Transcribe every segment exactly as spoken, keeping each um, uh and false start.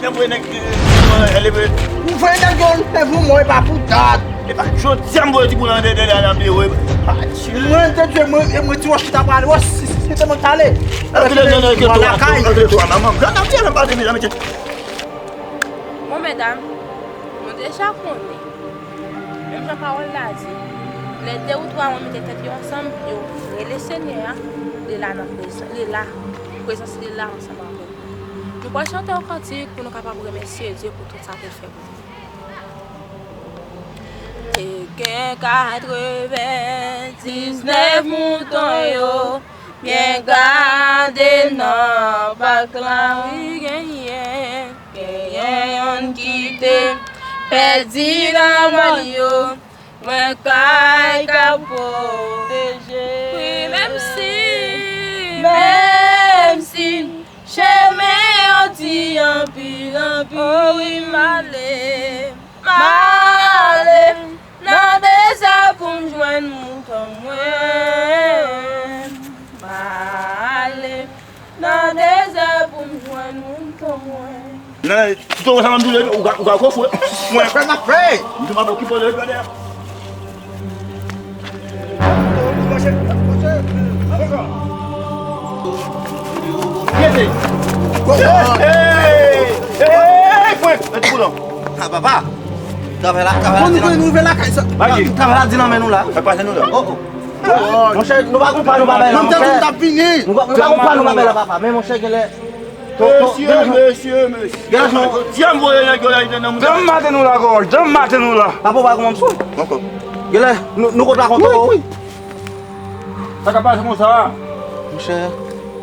Ou voye nèg yo leve pou mwen, e pa pou dat. Epa jodi a m voye ti boul nan dèyè dèyè a m te voye. Mwen te di mwen e mwen ti wòch ki ta pral wòch si si te mwen t ale. Lakay. Bon medam, nou deja konnen. Menm jan pawòl la di, lè de ou twa moun mete tèt yo ansanm, yo rele Senyè a, li la nan prezans, li la, prezans li la ansanm avè nou. Nou pral chante yon kantik pou nou kapab remèsye Dye pou tout sa ke l fè pou nou. Te gen katrevendiznèf mouton yo, byen gade nan pak la, wi genyen. Genyen yonn ki te pèdi nan mòn yo, mwen kay ka pwoteje. Wi, menm si, menm si chemen an di anpil, anpil, wi, m ale, m ale. Nan dezè pou m jwenn mouton mwen. M ale nan dezè pou m jwenn mouton mwen. Nan, si w wè sa m ap di w, ou ka, ou ka kofre. Mwen fè sa fè. M te pa okipe w de dèyè. Hey, hey, hey, frè, mete kou la. Ah, papa. Travay la, travay la. Bon, nou rive lakay sa. Travay la di nan men nou la. Fè pase nou la. Oh, oh. Monchè, nou pa konn pa nou pa bay la, monchè. Nou pa konn pa nou pa bay la, papa. Men monchè, genlè. Mesye, mesye, mesye. Genlè, janm voye nèg yo la, nan moun. Janm mate nou la, gòj. Janm mate nou la. Papa, ou pa konn sou. Genlè, nou, nou konn rakonte. Wi, wi. Sa k ap pase konsa a? Monchè.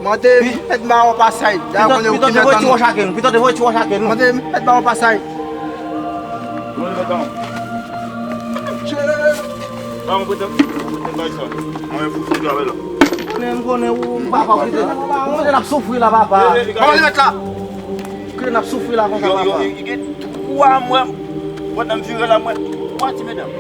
Mande mèt mawon pasay. Pito te voye ti wòch ake nou. Pito te voye ti wòch ake nou. Mande mèt mawon pasay. Mande mèt mawon. Mawon prete. Prete bay sa. Mwen pou fout avè la. Konnen m konnen ou papa ou kite. Ou kite n ap soufri la papa. Mawon li mèt la. Ou kite n ap soufri la konsa papa. Yo, yo, yo, yo, twa mwa. Pandan m vire la mwen. Twa ti medam.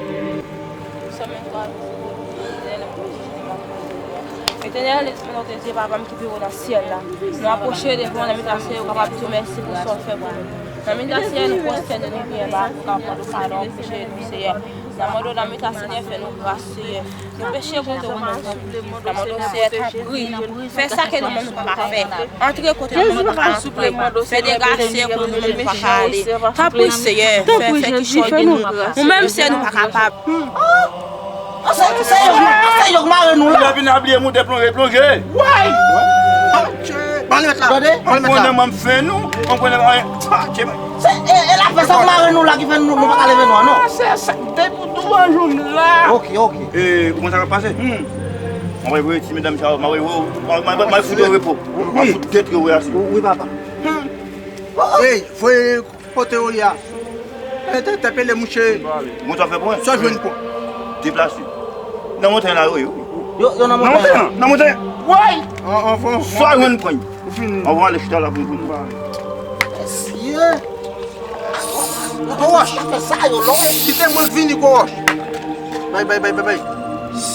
Etènèl, Etènèl, Bondye, Papa m ki pi wo nan syèl la, nou apwoche devan w nan mitan syèl, ou kapab di w mèsi pou sa w fè pou nou. Nan mitan syèl, nou pwostène nou byen ba, n ap mande w padon pou Jezi, Seyè. N ap mande w nan mitan Senyè, fè nou gras, Seyè. Nou peche kont ou, nou, n ap mande w, Seyè, tanpri. Fè sa ke nou menm nou pa ka fè. Antre kote nou menm nou pa ka antre. Fè dega, Seyè, kote nou menm nou pa ka ale. Tanpri, Seyè, fè, fè kichòy de nou. Nou menm, Seyè, nou pa kapab. An se, se yo, an se yo k mare nou la. Lè vin a bliye moute plonje, plonje. Way! Ban li mèt la. Tande? Ban li mèt la. Mwen konnen mwen m fè nou. Mwen konnen mwen. Se, e, e lapè sa k mare nou la ki fè nou, nou pa ka leve nou an, non. Se sa k depi tou an joun la. Ok, ok. E, ou konn sa k ap pase? Mwen voye ti medam sa yo, mwen voye, mwen, mwen, mwen fout yo repo. Mwen fout detwi yo asou. Wi, papa. Ey, voye kote yo ye a. Entèpele mouche. Bon, sa fè pwen. Sa jwenn pwen. Deplase. Nan montay la, yo ye, wi. Yo, yo nan montay la. Nan montay. Way! Sa jwenn pwen. Ou fini. Anvan ale chita la pou nou. Mesye. Gwo wòch. Sa fè sa yo lò. Kite mwen vini gwo wòch. Bay, bay, bay, bay, bay.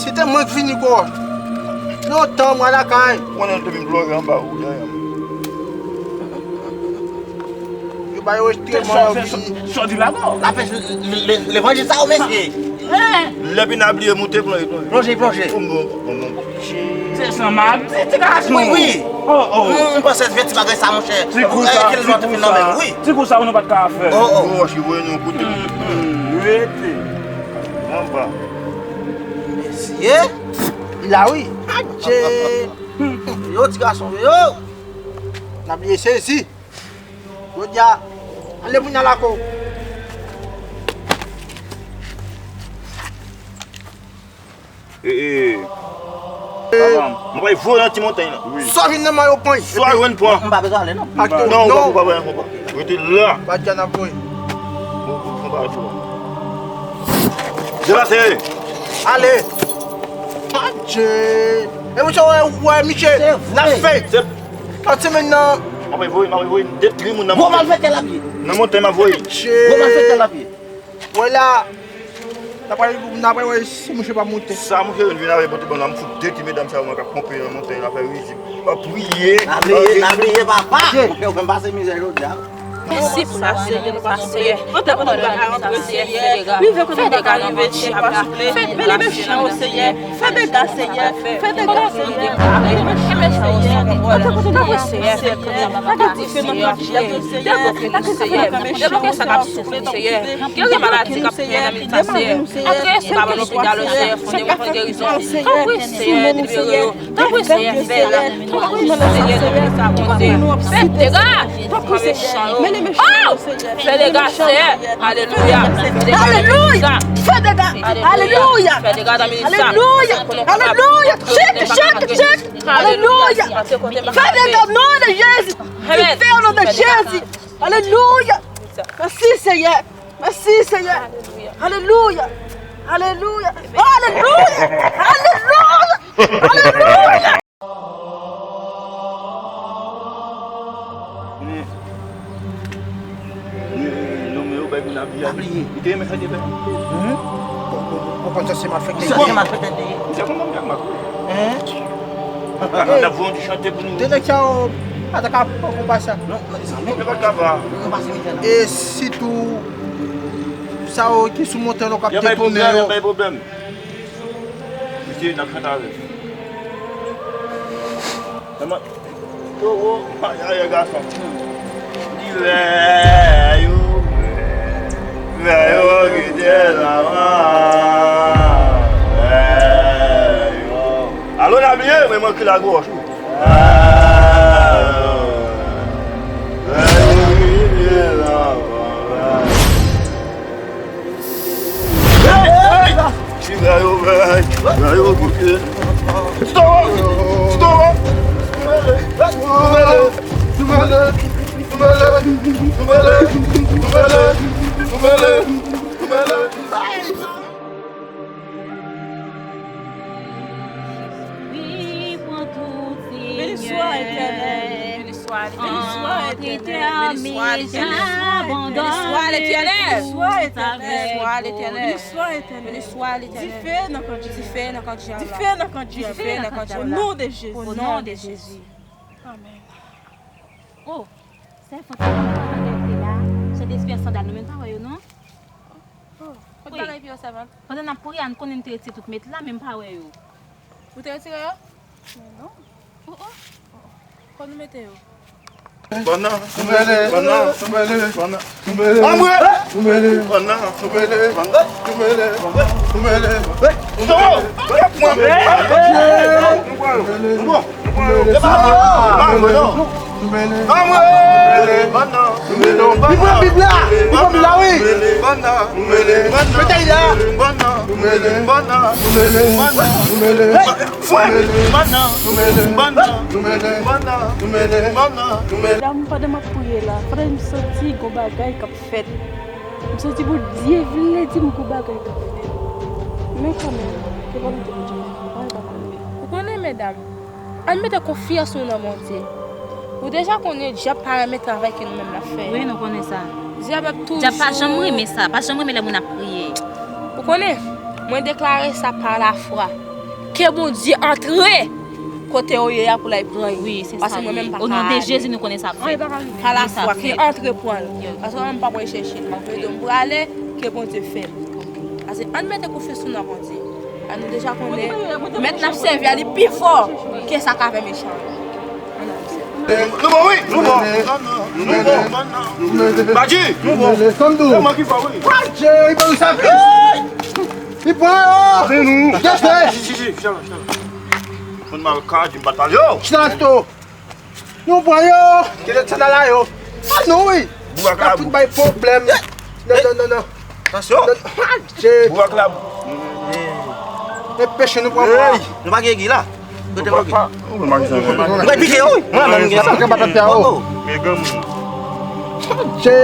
Kite mwen vini gwo wòch. Lontan mwen lakay. Mwen nan te vin plore anba ou dèyè. Yo ba yo enstiriman yo vini. Sòti la non. Lapè levanjil sa yo mesye. Lè vin a bliye moute plonje plonje. Plonje plonje. Se san madi ti gason. Wi, wi. Oh, oh. M panse vye ti bagay sa monchè. Ti kou sa, ti kou sa. Wi. Ti kou sa nou pa t ka fè. Oh, oh. Gwo wòch ki voye nou koute. Rete. Anba. Mesye. Li la wi. Adje. Yo ti gason yo. N ap bliye sezi. Jodi a, Ale pou n al lakay ou. E, e. Papa m, mwen pral voye nan ti montay lan. Sa vin nan mayo pran. Sa jwenn pran. M pa bezwen ale non. Ak tou, non, ou pa, ou pa, ou pa. Rete la. Pa di a n ap voye. Bon, bon, bon, bon, bon. Depase. Ale. Adje. E misye, wè, wè, misye, l ap fè. Pati men nan. M ap voye, m ap voye detwi moun nan montay. Gwo malfektè l ap ye. Nan montay m ap voye. Gwo malfektè l ap ye. Wè la. N ap pral, n ap pral wè si mouche pa monte. Sa mouche vin avè pote ban la, m fout detwi medam sa yo, mwen k ap ponpe nan montay la, fè rizib. Ap priye. N a priye, n a priye, papa. Ou fè, ou fè m pase mizè jodi a. Mèsi pou la seyè, papa seyè. Antre nan bagay, antre seyè. Rive kote nou pa ka rive, seyè, papa souple. Fè beni mechan yo, seyè. Fè dega, seyè. Fè dega, seyè. Fè dega, seyè. Antre kote nou pa ka rive, seyè. Lage dife nan kòdjè yo, seyè. Lage dife nan kòdjè yo, seyè. Geri maladi k ap tounen nan mitan, seyè. Antre, seyè, nan lopital yo, seyè, fè yon bon gerizon. Tanpri, seyè, delivre yo. Tanpri, seyè, fè la. Tanpri, seyè, delivre sa, Bondye. Fè dega. Tanpri, seyè. Mechan yo. Oh! Fè dega, seyè. Alelouya. Alelouya. Fè dega. Alelouya. Fè dega nan minis sa. Alelouya. Alelouya. Chèk, chèk, chèk. Alelouya. Fè dega, non de Jezi. Fè, o non de Jezi. Alelouya. Mèsi, Seyè. Mèsi, Seyè. Alelouya. Alelouya. Alelouya. Alelouya. Alelouya. Nonmen yo bay moun abiye. Abiye. Li te renmen chante fè. Bon, bon, bon, bon, konn sa se malfektè. Konn sa se malfektè li ye. Misye konn konbyen ak Makou. Hein? N ap voye yon ti chante pou nou. Te nèg sa yo pa ta ka pran konpa sa. Non, mezanmi. Yo pa ka pa. Yo pase misye la. E sitou sa yo ki sou montay yo k ap detounen yo. Yo bay pwoblèm, yo bay pwoblèm. Mesye, n ap chante avè l. Mwen, mwen, yo, yo, ay, ay, gason. Di vè yo, vè yo, kite lavan. Vè yo. Alo, n ap ye, mwen, mwen, ki lagwòch ou. Vè yo, vè yo, kite lavan, vè yo. Hey, hey! Ti vè yo, vè, vè yo, bouke. Stop! Stop! Nouvèl, nouvèl, nouvèl, nouvèl, nouvèl, nouvèl, nouvèl. Wi, pran tout, Senyè. Beni swa, Etènèl. Beni swa, Etènèl. Beni swa, Etènèl. Beni swa, Etènèl. Beni swa, Etènèl. Beni swa, Etènèl. Beni swa, Etènèl. Dife nan kan dyab la. Dife nan kan dyab la. Dife nan kan dyab la. O non de Jezi. O non de Jezi. Amèn. Oh, sèvant la, sèvant la, Sentespri an sandal, nou menm pa wè yo non. Oh, kote bagay pi yo, sèvant? Pandan n ap priye a, n konnen n te retire tout met la, men m pa wè yo. Ou te retire yo? Men non. Oh, oh. Kote nou mete yo? Banna, banna, banna. Anmwe! Banna, banna, banna. Yo! Yo! Yo! Yo! Li pran Bib la! Li pran Bib la, wi! Metèy la! Medam, pandan m ap priye la, pandan m santi gon bagay k ap fèt. M santi Bondye vle di m gon bagay k ap fèt. Men kanmenm, ke volonte Bondye fèt, pa gen pa pale. Ou konnen, medam, ann mete konfyans nou nan Bondye. Ou deja konnen dyab pa renmen travay ke nou menm n ap fè a. Wi, nou konnen sa. Dyab ap toujou. Dyab pa janm renmen sa, pa janm renmen lè moun ap priye. Ou konnen, mwen deklare sa pa lafwa. Ke Bondye antre kote yo ye a pou l al pran yo. Wi, se sa li ye. Paske mwen menm pa ka ale. O non de Jezi, nou konnen sa ap fèt. Pa lafwa, ke antre pran yo. Paske mwen menm pa pral chèche l. Mwen menm prale, ke Bondye fè l. Paske ann mete konfyans nou nan Bondye. A nou deja konnen, mèt n ap sèvi a li pi fò ke sa k ap fè mechan an. Nou bon, wi, nou bon. Nou bon. Badji, nou bon. Se mwen ki fò, wi. Badji, li ban nou sa vle. Li pran yo. Chita la, chita la. Moun mal ka, di m pa t pale yo. Chita la, chita. Nou pran yo. Kite sandal la yo. A nou, wi. Boubak la, ap fout bay pwoblèm. Non, non, non, non. Tansyon. Adje. Boubak la. E peche nou pran. Ey, nou pa gen gi la. Kote mwen gen? Mwen pike yo, wi. Mwen menm gen sa. Pike patat pya yo. Adje.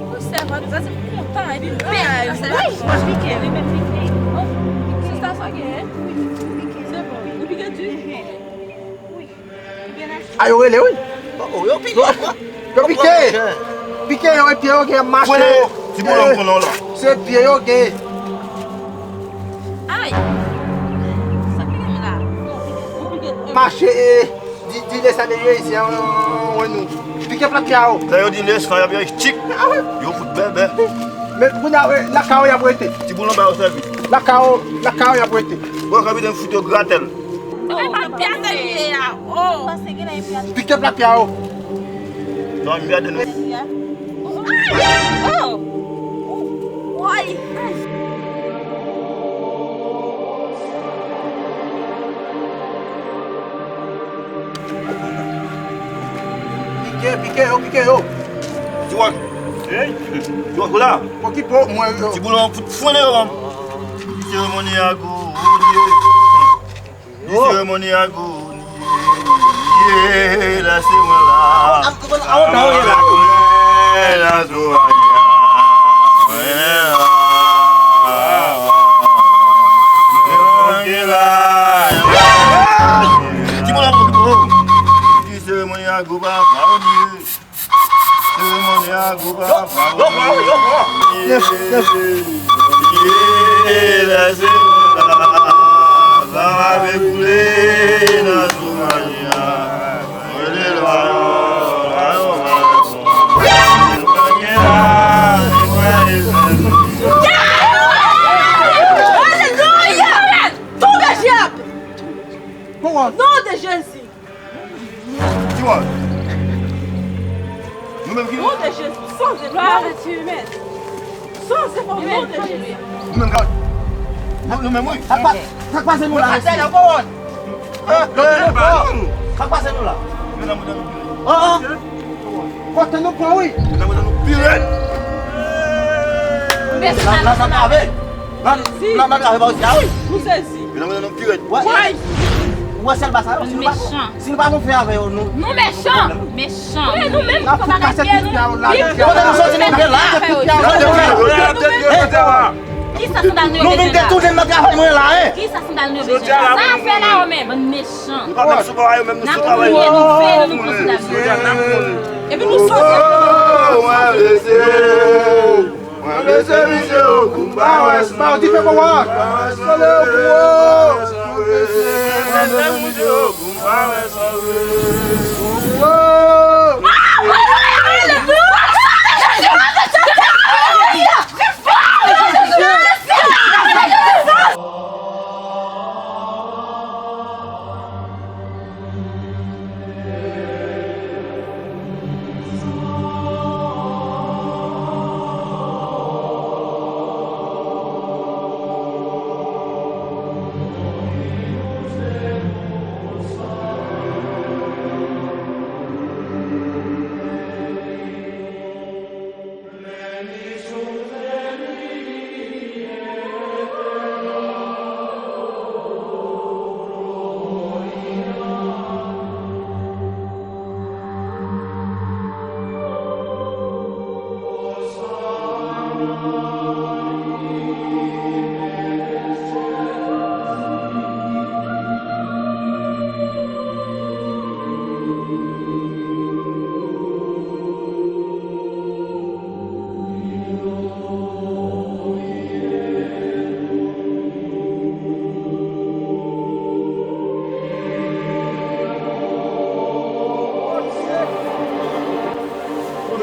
Ou sèvant, sa se kontan, epi bèl. Sa se pike, li menm pike. Se sa sa gen, wi. Se bon. Ou pike di? A, yo rele, wi. Oh, oh, yo pike. Yo pike. Pike yo, epi yo gen mache. Ti boulon, boulon la. Se pye yo gen. Ay. Sa ki gen la? Mache, e, di, di le sa de yo isi, an, an, an, nou. Pike plat pya yo. Sa yo di le sa, y ap tik. Yo fout bèbè. Men pou n a, lakay yo y ap rete. Ti boulon ba yo sèvi. Lakay yo, lakay yo y ap rete. Bon, kapitèn fout yo gratèl. Epa pya sa li ye a. Oh. Pike plat pya yo. Non, m gade nou. Oh. Woy. Pike, pike yo, pike yo. Ti wòk. Ti wòk ou la. Okipe w, mwen yo. Ti boulon fout fwonde yo, man. Seremoni a gou, ou di. Di seremoni a gou. Ye, la se mwen la. Mwen la, mwen la. Mwen la. Di seremoni a gou, papa, ou di. Seremoni a gou, papa, ou di. Ye, lèse la, la va koule nan soumaya. Rele lwa yo, lwa yo, lwa yo. Alelouya! Tonbe dyab! Power. Non de Jezi! Ki wòl? Nou menm ki. Non de Jezi, sans efò. Gloire à Dieu, men. Sans efò, non de Jezi. Nou menm ka. Nou, nou menm, wi. Sa k pa, sa k pase nou la, mesye? Atè, la pawòl. Sa k pase nou la? Men nan mouda nou pire. Oh, oh. Kote nou pran, wi? Men nan mouda nou pire. La, la, sa grave. La, la, la grave pa isi a, wi. Nou sezi. Men nan mouda nou pire. Wè. Ou wè sèl ba sa yo, si nou pa, si nou pa gon fè avè yo, nou. Nou mechan. Mechan. Wi, nou menm ki konn ann pye nou. Kote nou soti, nou vle la. Kisa sandal nou yo bezwen la? Nou vin detounen nan travay mwen la, hein. Kisa sandal nou yo bezwen la? Sa a fè la yo menm. Bann mechan. Nou pa mèt sou bò a yo menm, nou sou travay. N ap touye nou, veye nou, nou pran sandal nou. Epi nou soti. Mwen blese misye o, kou m pa wè san. Mwen blese misye o, kou m pa wè san.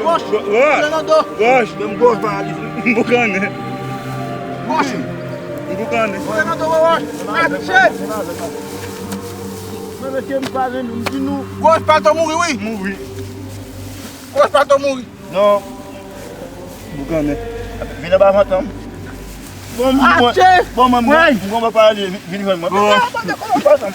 Gòch! Gòch! Gòch! Menm gòch pa li. M boukannen. Gòch! M boukannen. Gòch! Atche! Mwen mesye m pale nou, m di nou. Gòch pa to mouri, wi. Mouri. Gòch pa to mouri. Non. Boukannen. Vin anba vantan m. Bon, mwen, bon, mwen, mwen, mwen pa ale, vin, vin jwenn mwen. Bon. Vin anba vantan m.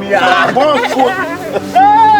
Mya. Bon fout.